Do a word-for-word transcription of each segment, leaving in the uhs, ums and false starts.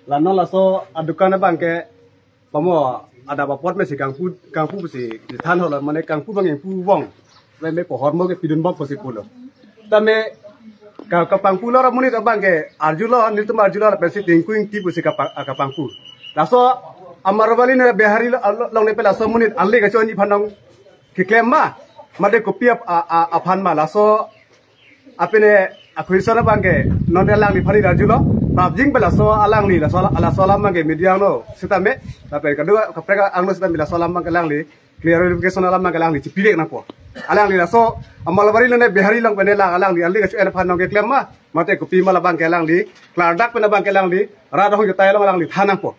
Lano laso adukan abang ke pamo adap apot mesi kangpu kangpu pusi dithan holo, mane kangpu abang ingpu vong. Meme pohor mo ke pidun bok pusi pulo. Tame ka kapangpu lo ra monit abang ke arjulo, nelitum arjulo, pensi Tinku Ingti pusi kapang kapangpu. Laso Amravali ne Bihari lo- lo- along ne pe laso monit anli kacho-an aphan nong keklem ma, mate kopi ap- a- a- aphan ma, laso apine akhoi son abang ke non alangliphan arjulo. Prapjin pe laso alangli laso laso alam abang ke media angno sitame, lapen kadua kaprek angno sitame laso alam abang ke alangli clarification alam abang ke alangli chipirek nangpo. Alangli laso Amravali lo ne Bihari along pen la alangli anli kacho-an aphan nong keklem ma, mate kopi ma, labang ke alangli klardak pen abang ke alangli rat ahoi jutai along alangli than nangpo.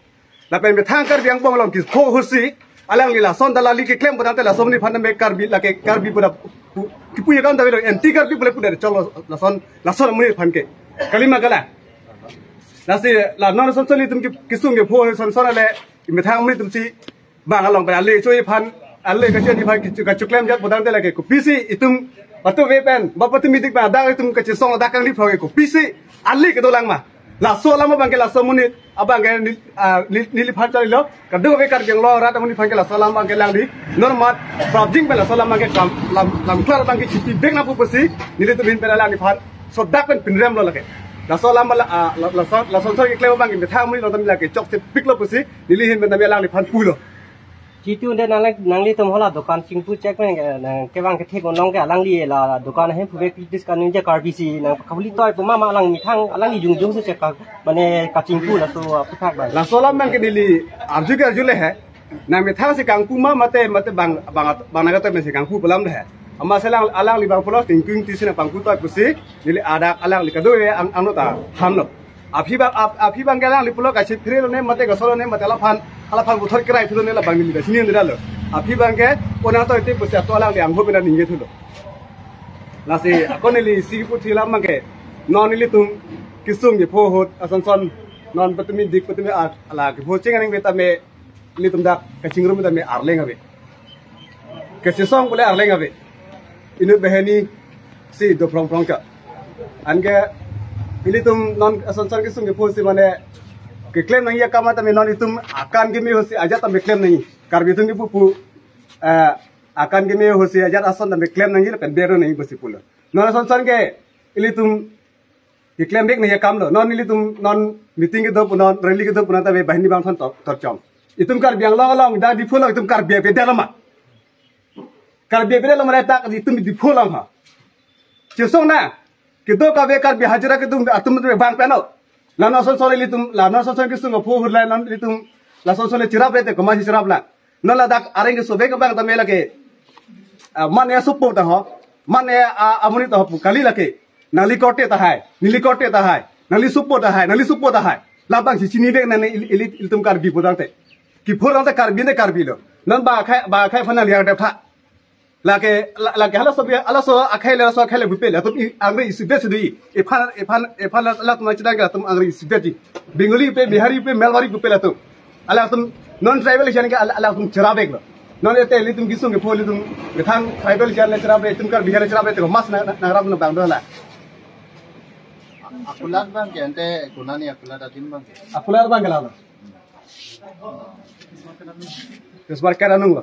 Lapen methang Karbi angbong along kipho ahutsi alangli lason dalali keklem pudamte laso monit aphan me Karbi lake Karbi puda pu- kipu ya kan dawi anti Karbi pule puda cholo lason lason monit aphan ke. Kalima kala. Lasi la non son son itum ki- kisung kipho son son ale methang monit atumsi bang along pen ale cho aphan ale kacho-an aphan kichu- kachoklem jat pudamte lake kopisi itum patu ve pen ba patu midik ba dak itum kachesong dak kangli pho ke kopisi ale kedolang ma. Laso alam abang ke laso monit abang ke nel- ah, nel- neliphan chalilo. Kadokave Karbi Anglong rat amonit aphan ke laso alam abang ke alangli normal prapjin pen laso alam abang ke lam lam lam klar abang ke chipibek nangpo pusi nelitum ahin pen alangliphan sodak pen pinrem lo lake. Laso alam ala- ah, la- laso laso son keklem abang ke methang monit along tame lake chokche piklo pusi neli ahin pen tame alangliphan pulo. Chitu de nang nanglitum hala dukan chingpu chek pen ke nang kevang kethek onong ke alangli la dukan ahem phuve kritis kan je Karbi si nang kapuli toi pu ma ma alang methang alangli jongjong si chek ka mane kachingpu laso aphuthak bang. Laso alam abang ke neli arju ke arjule he. Nang methang si kangpu ma mate mate bang bang bang nang kata si kangpu pu alam de he. Amatsi alang alangli bang pulo Tinku Ingti si nangpangpu toi pusi neli adak alangli kadokave ang angno ta thanlo. Aphi abang ap- aphi abang ke alangli pulo kachi phre lo ne mate kasolo ne mate alaphan alaphan puthot kirai thulo ne labang neli ta chini nira lo. Aphi abang ke onang toi te pusi ato alangli angho pen ningje thulo. Lasi ako neli isi puthi alam abang ke non nelitum kisung kipho ahut ason son non patu midik patu mi at ala kipho ching aning ve tame nelitum dak kachingrum tame arleng ave. Kachesong pule arleng ave. Inut banghini si do phrong phrong cha. Anke ilitum non ason son kisung kipho si mane keklem nangji akam tame non itum akan keme ahutsi ajat tame klem nangji. Karbi atum kipu pu eh, akan keme ahutsi ajat ason tame klem nangji lapen bero nangji pusi pulo. Non ason son ke ilitum keklem bek nangji akam lo. Non ilitum non meeting kedo pu non rally kedo pu non tame banghini bangthon tor- torchom. Itum Karbi Anglong along dak Diphu along itum Karbi avedetlo ma. Karbi avedetlo ma dak itum Diphu along ha. Chesong na. Kedo kave Karbi hajira kedung atum atum bang peno. Lano ason son ilitum lano ason son kisung kipho ahut la non ilitum lason son le chirap rete komatsi chirap la. Non ladak areng keso bek abang tame lake. Ah, mane support ta ho. Mane ah, amonit ta ho pu kali lake. Nangli korte tahai, neli korte tahai, nangli support tahai, nangli support tahai. Labang si chini vek nang ili ili ilitum Karbi pudamte. Kipho dam ta Karbi ne Karbi lo. Non ba akhai ba akhai aphan nangli ang dep tha. Lake la- lake halaso bi halaso akhai le halaso akhai le pupe latum i- angri isibet si do-i. Iphan iphan iphan la la tum chidang latum angri isibet-i. Bengali pupe, Bihari pupe, Marwari pupe latum. Alangtum non tribal jan ke ala- alangtum chirap vek lo. Non ete ilitum kisung kipho ilitum methang tribal jan le chirap vek, itum Karbi jan le chirap vek, mas na na rap na bang do la. Akulat abang ke ante kunani akulat adim abang ke. Akulat abang ke la lo. Terus market anung lo.